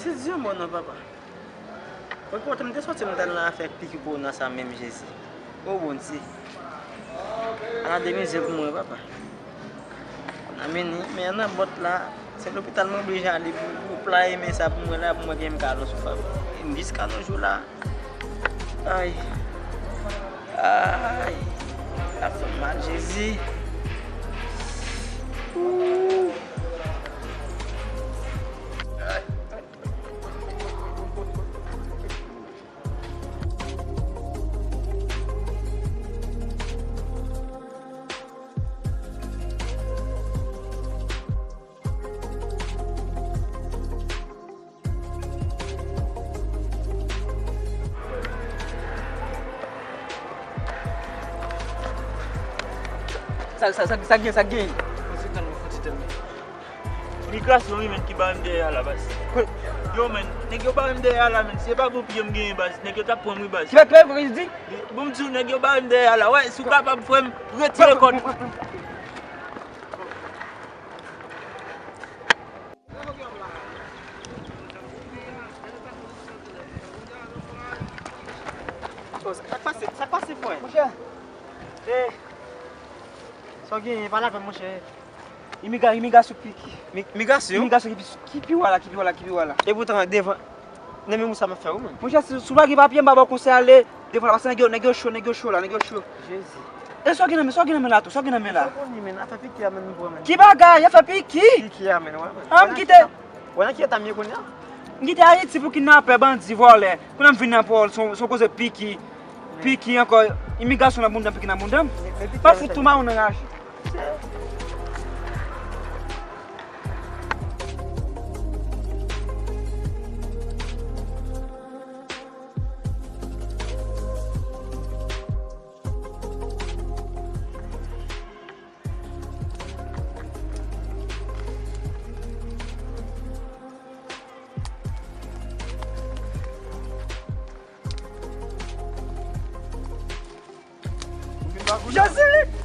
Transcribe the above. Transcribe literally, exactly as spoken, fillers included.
Se di yon mo non, papa. Mwen kontan m te sòti m t al nan afè piki kowona sa menm, Jezi. O Bondye. Ala de mizè pou mwen, papa. Nan men, men nan bòt la, se lopital mwen oblije ale pou, pou pla men sa pou mwen la, pou mwen gen m ka lòs, papa. M jiska nos jou la. Ay. Ay. Sa fè m mal, Jezi. Ooh. Ay. Sa, sa, sa, sa gen, sa gen. Fon ti tann, fon ti tann. Imigrasyon wi menn ki ba m dèyè a la baz. Yo menn, nèg yo ba m dèyè a la menn, se pa gon pye m genyen baz, nèg yo t ap pran m wi baz. Ki ba, ki ba, ki di? Bon m di w nèg yo ba m dèyè a la, wè, si w kapab frè m, retire kò w. Oh, sa k pase, sa k pase frè? Monchè, eh, sa w genyen, pale avè m monchè. Imigra-, imigrasyon ki, ki, mi-, migrasyon? Imigrasyon ki pi, ki pi wo la, ki pi wo la, ki pi wo la. E poutan devan, nan men moun sa m ap fè ou menm. Monchè, si, si w pa gen papye, m pa ba w konsèy ale devan la, paske nèg yo, nèg yo cho, nèg yo cho la, nèg yo cho. Jezi. E sa w gen nan men, sa w gen nan men la tou, sa w gen nan men la? Sa w konnen menn, afè piki a menn m pran menn. Ki bagay, afè piki? Piki a menn, wè menn. An m kite. Wè nan ki eta m ye kounye a? M kite Ayiti pou kidnapè, bandi, vòlè. Kounye a m vin nan pawòl, se yon, se yon koze piki. Piki ankò, imigrasyon nan bounda m, piki nan bounda m. Pa fout tou mawon nan raje. Jezi!